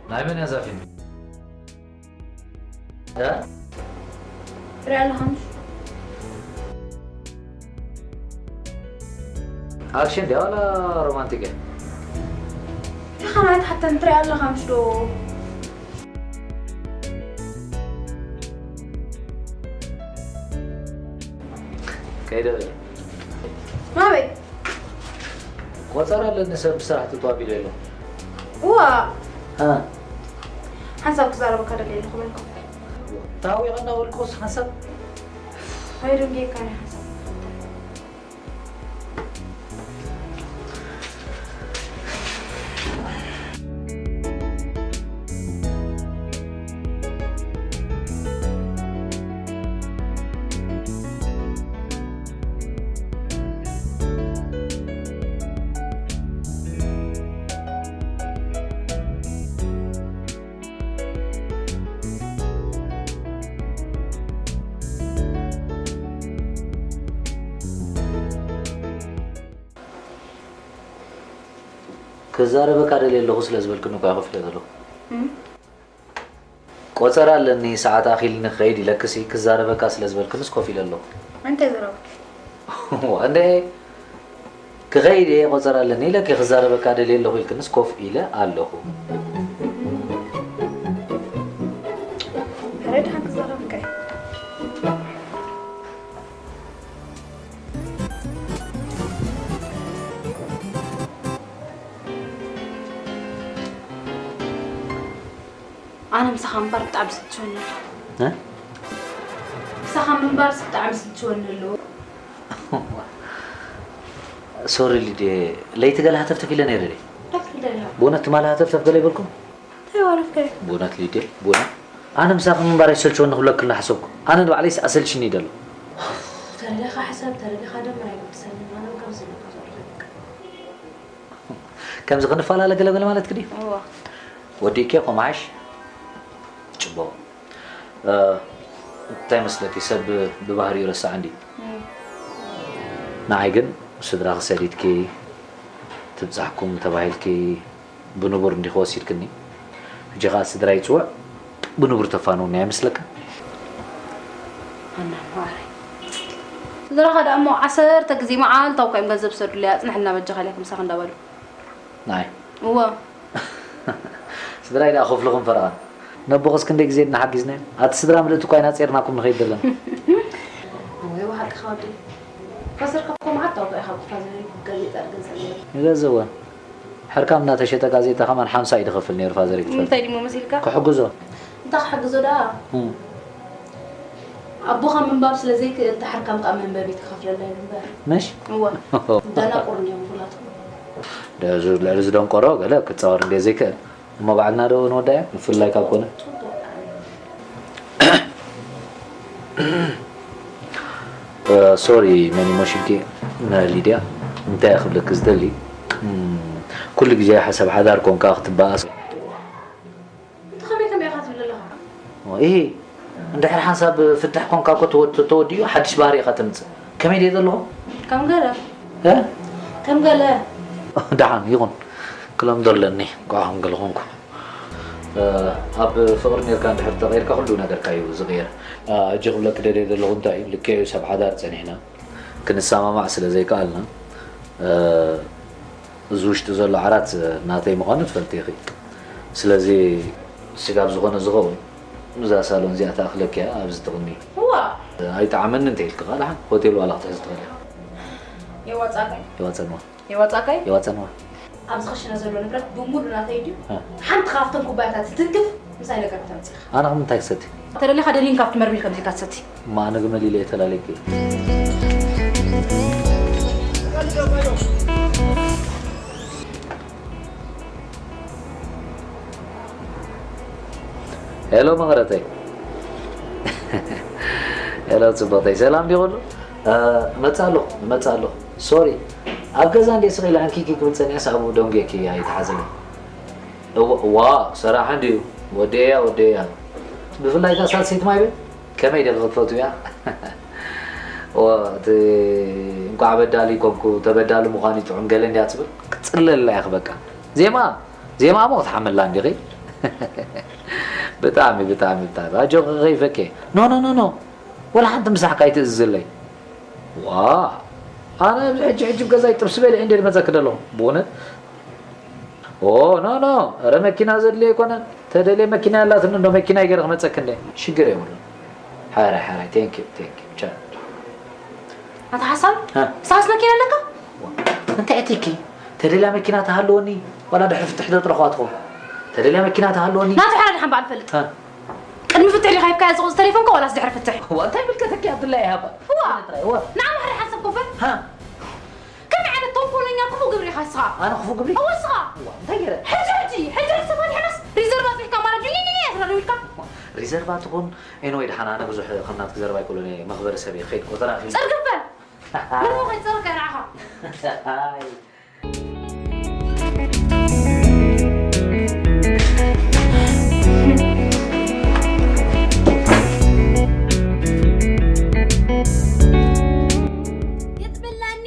ናይ መን እያ እዛ ፊልም? እ? ትሪኣ ኣለኻ ምሽ? ኣክሽን ድያ ዋላ ሮማንቲክ እያ? እንታይ ኻና ኣይትሓተን፣ ትሪኣ ኣለኻ ምሽ ዶ? ከይደ በለ። ናበይ? ቆጸራ ኣለኒ ሰብ ብስራሕ ትጥዋብ ኢለ ኣሎ። እዋ። እ። ሓንሳብ ክዛረበካ ደልየ ኣለኹ በልኩ። ታዊቐ እናበልኩስ ሓንሳብ? ኣይደንጌካን እየ ሓንሳብ። ክዛረበካ ደልየ ኣለኹ ስለ ዝበልክኒ እኮ እየ ኮፍ ኢለ ዘለኹ። እም? ቆጸራ ኣለኒ፣ ሰዓት ኣኺልኒ ክኸይድ ኢለክሲ ክዛረበካ ስለ ዝበልክንስ ኮፍ ኢለ ኣለኹ። እንታይ ዘረባ? እንደ ክኸይድ እየ፣ ቆጸራ ኣለኒ ኢለኪ ክዛረበካ ደልየ ኣለኹ ኢልክንስ ኮፍ ኢለ ኣለኹ። ሕረ ደሓን ክዛረበካ እየ። ኣነ ምሳኻ ምንባር ብጣዕሚ ስልችወኒ ኣሎ። እ? ምሳኻ ምንባርስ ብጣዕሚ ስልችወኒ ኣሎ። ሶሪ ሊድየ፣ ለይቲ ገለ ሃተፍተፍ ኢለ ነይረ ድየ? እንታይ ክትብል ደሊኻ? ብእውነት ትማሊ ሃተፍተፍ ገለ ይበልኩም? እንታይ ዋረፍካዮ? ብእውነት ሊድየ፣ ብእውነት ኣነ ምሳኺ ምንባር ኣይሰልችወኒ ክብለክልና ሓሰብኩ። ኣነ ንባዕለይስ ኣሰልችኒ ይደሎ። ተረዲኻ ሕሰብ፣ ተረዲኻ ደምር ኣይገድሰንን። ኣነ ከምዚ ኢለ እኮ ዘረድኣካ። ከምዚ ክንፈላለ ገለመለ ማለትኪ ድዩ? እወ። ወዲእኪ እኮ መዓሽ? ጽቡቕ። እ፣ እንታይ መስለኪ፣ ሰብ ብባህሪኡ ረሳዕ እንዲ። እም። ንዓይ ግን ስድራኺ ሰዲድኪ ትብጻሕኩም ተባሂልኪ ብንቡር እንዲኺ ወሲድክኒ። ሕጂ ኸኣ ስድራይ ይጽውዕ ብንቡር ተፋንውኒ ኣይመስለካ? ኣና ማዓረይ። ስድራኻ ደኣ እሞ ዓሰርተ ግዜ መዓልታዊ እኮ እዮም ገንዘብ ዝሰዱለይ፣ ኣጽንሕ እናበጃኻ ኢለካ ምሳኻ እንዳበሉ። ንዓይ? እወ። ስድራይ ደኣ ክፍልኹም ፈረቓ። ነቦኸስ ክንደይ ግዜ ኢና ሓጊዝናዮም? ኣቲ ስድራ ምልእቲ እኳ ኢና ጼርናኩም ንኸይድ ዘለና። እወ፣ እወ፣ ሓቅኻ ወደይ። ፋዘር ካብ እኮ መዓት ታውቃ ኢኻ ብፋዘር ጋዜጣ ዝገዝእ ነይሩ። ይገዝእ እወ። ሕርካም እናተሸጠ ጋዜጣ ከማን ሓምሳ እዩ ዝኸፍል ነይሩ ፋዘር ይትፈል። እንታይ ድሞ መሲልካ? ክሕግዞ። እንታይ ክሕግዞ ደኣ? እም። ኣቦኻ ምንባብ ስለ ዘይክእል፣ እታ ሕርካም ከኣ መንበቢ ትኸፍለላ እዩ እምበር። ምሽ? እወ። ደናቁር እዮም ኩላቶም። ደዚ፣ ልዕሊ ዝደንቆሮ ገለ ክጻወር እንደ ዘይክእል። እሞ ባዕልና ዶ ንወዳ እያ? ብፍላይ ካብ ኮነ። ጽቡቕ። እ፣ ሶሪ፣ መን ኢሞሽንኪ ንሊድያ? እንታይ ክብለኪ ዝደሊ? እም፣ ኩሉ ግዜ ሓሳብ ሓዳር ኮንካ ክትበኣስ። እንተ ኸመይ ከመይ ኢኻ ትብል ዘለኻ? ኦ፣ ኢሂ፣ እንድሕር ሓንሳብ ፍታሕ ኮንካ እኮ ተወ-፣ ተወዲኡ ሓድሽ ባህሪ ኢኻ ተምጽእ። ከመይ ድየ ዘለኹ? ከም ገለ። እ? ከም ገለ። ደሓን ይኹን። ክለምዶ ኣለኒ፣ እንቋዕ ከም ገለ ኾንኩ። እ፣ ኣብ ፍቕሪ ኔርካ እንድሕር ተቐይርካ፣ ኩሉ ነገርካ እዩ ዝቕየር። እ፣ ሕጂ ክብለኪ ደልየ ዘለኹ እንታይ እዩ፣ ልክዕ እዩ፣ ሰብ ሓዳር ጸኒሕና ክንሰማማዕ ስለ ዘይከኣልና፣ እ፣ እዚ ውሽጢ ዘሎ ዓራት ናተይ ምዃኑ ትፈልጢ ኢኺ። ስለዚ ስጋብ ዝኾነ ዝኸውን እዛ ሳሎን እዚኣ ትኣኽለኪ እያ፣ ኣብዚ ትቕኒ። እዋ! ኣይጠዓመኒ እንተ ኢልኪ ከኣ ደሓን ሆቴል ዋላ ክትሕዚ ትኽእሊ ኢኺ። የዋጻእካ እዩ። የዋጸንዋ። የዋጻእካ እዩ? የዋጸንዋ። ኣብዚ ክሽነ ዘሎ ንብረት ብሙሉ ናተይ ድዩ? እ። ሓንቲ ካብተን ኩባያታት ትትንክፍ ምሳይ ነገር ክተምጽእ ኢኻ። ኣነ ካብ ምንታይ ክሰቲ? ተደሊኻ ደሊን ካብቲ መርሚል ከምዚ ኢልካ ትሰቲ። እማ ኣነ ግመል ኢለ እየ ተላልየኪ። ሄሎ መቐረተይ። ሄሎ ጽቡቕተይ፣ ሰላም ድዩ ኩሉ? እ፣ እመጽእ ኣለኹ፣ እመጽእ ኣለኹ። ሶሪ፣ ኣብ ገዛ እንድየ ስቕ ኢለ ዓንኪኪ ክብል ጸኒሐስ ኣብኡ ደንጒየኪ ኣይትሓዝለይ። እዋ፣ እዋ፣ ሰራሓ እንድዩ። ወደያ፣ ወደያ። ብፍላይ እታ ሳልሰይቲ ማይ ቤት፣ ከመይ ዲኺ ክትፈትውያ? እዋ፣ እቲ እንቋዕ በዳሊ ኮንኩ፣ ተበዳሊ ምዃን እዩ ጥዑም ገለ እንድያ ትብል። ክትጽለላ ኢኺ በቃ። ዜማ፣ ዜማ እሞ ክትሓመላ እንዲኺ። ብጣዕሚ ብጣዕሚ ብጣዕሚ ኣጆኺ ከይፈኬ። ኖ ኖ ኖ ኖ፣ ወላ ሓንቲ ምሳሕካ ኣይትእዝዝለይ። ዋ፣ ኣነ ኣብዚ ሕጂ ሕጂ ገዛይ ጥብሲ በሊዐ እንደ መፀኪ ዘለኹ ብእውነት። ኦ ኖ ኖ፣ ኧረ መኪና ዘድልዮ ኣይኮነን። ተደልየ መኪና ያላትኒ እንዶ መኪና ይገረ ክመፀኪ እንደ ሽግር የብሉን። ሓራይ ሓራይ፣ ቴንክ ዩ ቴንክ ዩ። ቻው። ኣታ ሓሳብ እ? ሳስ መኪና ኣለካ? እንታይ እቲኪ? ተደልያ መኪና ተሃልወኒ ዋላ ድሕሪ ፍትሕ ተጥረኽዋ ትኸውን። ተደልያ መኪና ተሃልወኒ። ናቱ ሓራ ድሓን በዓል ፈልጥ። እ? ቅድሚ ፍትሕ ዲኻ ሂብካያ ዝቑጽ ተሌፎንካ ዋላስ ድሕሪ ፍትሕ? እዋ፣ እንታይ ምልከተኪ ኣብድላ ይሃባ? እዋ። ጥራይ፣ እዋ። ንዓ ማሕሪ ሓንሳብ ኮፈ? ሃ? ከመይ ዓይነት ተንኮለኛ ክፉእ ግብሪ ኢኻ ንስኻ? ኣነ ክፉእ ግብሪ? እወ ንስኻ። እዋ፣ እንታይ ገይረ? ሕጂ፣ ሕጂ፣ ሕጂ ሕሰብ ኣድሕነስ ሪዘርቫ ኣጽኒሕካ ማለት ድዩ? ኒኒኒ እያ ስራ ደው ኢልካ። ሪዘርቫ ትኹን፣ ኤኒወይ፣ ደሓን ኣነ ብዙሕ ከም ናትኪ ዘረባ ኣይኮነን እየ፣ መኽበሪ ሰብ እየ፣ ክኸይድ ቆጸራ ኣኺሉ። ጽርግፍ በል! ምንዎ ከይጸረካ ንዓኻ? ኣይ። ግጥምለኒ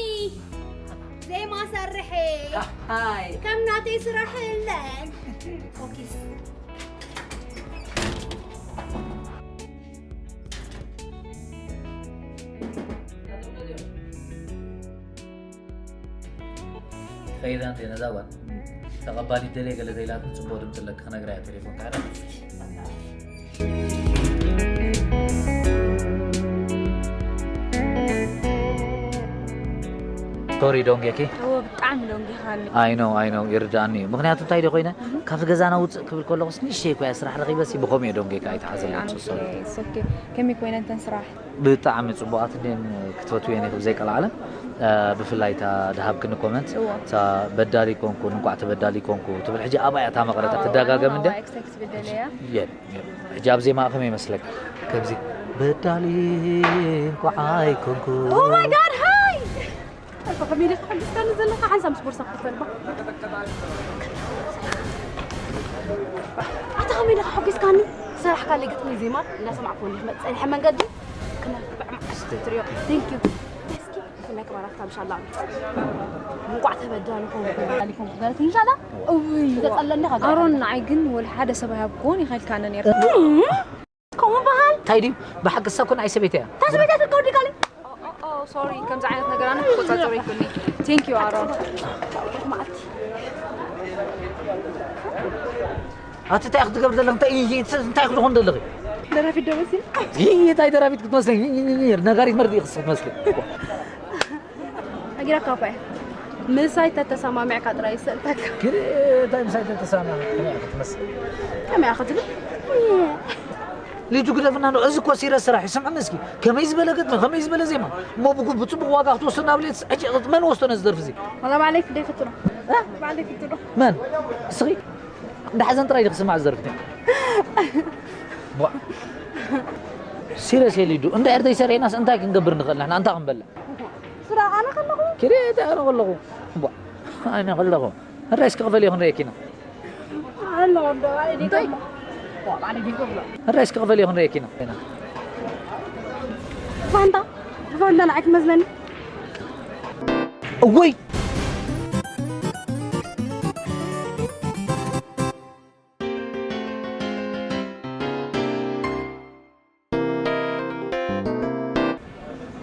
ዜማ ሰርሐ ሃይ። ከም ናተይ ስራሕ የለን። ፎኪስ። ከይዳ እንተ ነዛ ጓል ተቐባሊት ደልየ ገለ ተኢላትኒ፣ ጽቡቕ ድምጺ ኣለኪ ክነግራ እየ ቴሌፎን ካዕዳ። ሶሪ ዶንጌኪ። እወ፣ ብጣዕሚ ዶንጌኻኒ። I know፣ I know፣ ይርድኣኒ እዩ። ምኽንያቱ እንታይ ዶ ኮይነ፣ ካብቲ ገዛና ውፅእ ክብል ከለኹስ ንእሽተይ እኮ እያ ስራሕ ረኺበሲ ብኸምኡ እየ ዶንጌካ ኣይትሓዘለይ፣ I'm so sorry። Okay, it's okay። ከመይ ኮይነ እንተን ስራሕ? ብጣዕሚ ጽቡቓት እንድየን ክትፈትውየን ኢኺ ብዘይ ቀልዓለም። እ፣ ብፍላይ እታ ድሃብክኒ ኮመንት፣ እወ። እታ በዳሊ ኮንኩ፣ እንቋዕ ተበዳሊ ኮንኩ ትብል። ሕጂ ኣብኣ እያ እታ መቐረት እወ፣ ትደጋገም እወ፣ እንድያ? Expect በደለያ። የብ፣ የብ። ሕጂ ኣብ ዜማ ከመይ ይመስለካ? ከምዚ በዳሊ እንቋዕ ኣይኮንኩ። Oh my God፣ ሃይ! ኣታ ከመይ ኢለ ከሐጉስካኒ ዘለኻ? ሓንሳብ ምስ ቦርሳ ክፈል ባ። ኣታ ከመይ ኢለ ከሐጉስካኒ? ዝሰራሕካለይ ግጥሚ ዜማ እናሰማዕኩ እንዲየ ክመጽእ ጸኒሐ መንገዲ። ክነብዕ መዓስ ትሪኦ። Thank you። እስኪ ብፍላይ ክባራት ካብ ሻላ። እንቋዕ ተበዳሊ ኮንኩ፣ በዳሊ ኮንኩ ገለት እንሻላ። እውይ፣ ዘጸለኒ ከ ኣሮን፣ ንዓይ ግን ወላ ሓደ ሰብ ኣይሃብኩዎን፣ ይኸልካነ ነይርካ። ከምኡ በሃል። እንታይ ድዩ? ብሓቂ እሳ እኮ ንዓይ ሰበይቲ እያ። እታ ሰበይቲ እያ ትልካ ወዲካ ለ። ኦ፣ ኦ፣ ኦ፣ ሶሪ፣ ከምዚ ዓይነት ነገር ኣነ ክቆጻጸሮ ይክእልኒ። Thank you ኣሮን። መዓልቲ። ኣቲ እንታይ ክትገብር ዘለኽ? እንታይ፣ እንታይ ክትኾን ዘለኺ? ደራፊት ዶ መሲል? ይህ እንታይ ደራፊት ክትመስለኝ? ይህ፣ ይህ፣ ይህ፣ ነጋሪት መርድእ ክትመስለኝ። ነጊረካ እኮ እየ። ምሳይ ተተሰማሚዕካ ጥራይ ይሰልጠካ። ግን እንታይ ምሳይ ተተሰማሚዕካ? ከመይ ኢኻ ክትመስል? ከመይ ኢኻ ትብል? ሊዱ ግደፍና ነው። እዚ እኮ ሲረስ ስራሕ እዩ። ስምዕኒ እስኪ። ከመይ ዝበለ ግጥሚ፣ ከመይ ዝበለ ዜማ። እሞ ብጉ-፣ ብጽቡቕ ዋጋ ክትወስዶ ናብ ሌትስ፣ ሕጂ መን ወስዶ ነዚ ደርፊ እዚ? ዋላ ባዕለይ ክደ ይፍትኖ። እ? ባዕለይ ይፍትኖ። መን? እስኺ? እንዳ ሓዘን ጥራይ ዲኺ ስማዕ ዝደርፊ? ቧ። ሲረስ እየ ሊዱ። እንድሕር ዘይሰሪሕናስ እንታይ ክንገብር ንኽእል ንሕና? እንታይ ክንበልዕ? ስራሕ ኣነ ከለኹ። ኪደ እንታይ ኣነ ከለኹ? ቧ። ኣነ ከለኹ። ሕራይ እስኪ ክፈል ይኹን ርኤኪ ኢና። ኣለኹ እንዶ፣ ኣይ፣ እንታይ? ዲጎ። ዋ፣ ባዕለ ዲጎ ብሎ። ሕራይ እስኪ ክፈል ይኹን ርኤኪ ኢና። ፋንታ፣ ፋንታ ንዓይ ትመስለኒ። እወይ!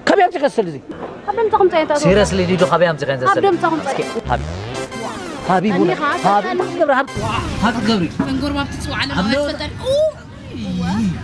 ካበይ ኣምጺእካ ስልዚ? ኣብ ደምጻኹም ጸይታ። ሲሪየስሊ ሊዱ፣ ካበይ ኣምጺእካ ስልዚ? ኣብ ደምጻኹም ጸይታ። እስኪ፣ ሃቢ። ሃቢ ቡና። እኒኻ ሃቢ። ትገብሪ፣ ሃቢ። ሃቢ ትገብሪ። ፈንጎርባብ ትጽውዓ ኣለዋ ሃቢ። ፈጠር። ኡ!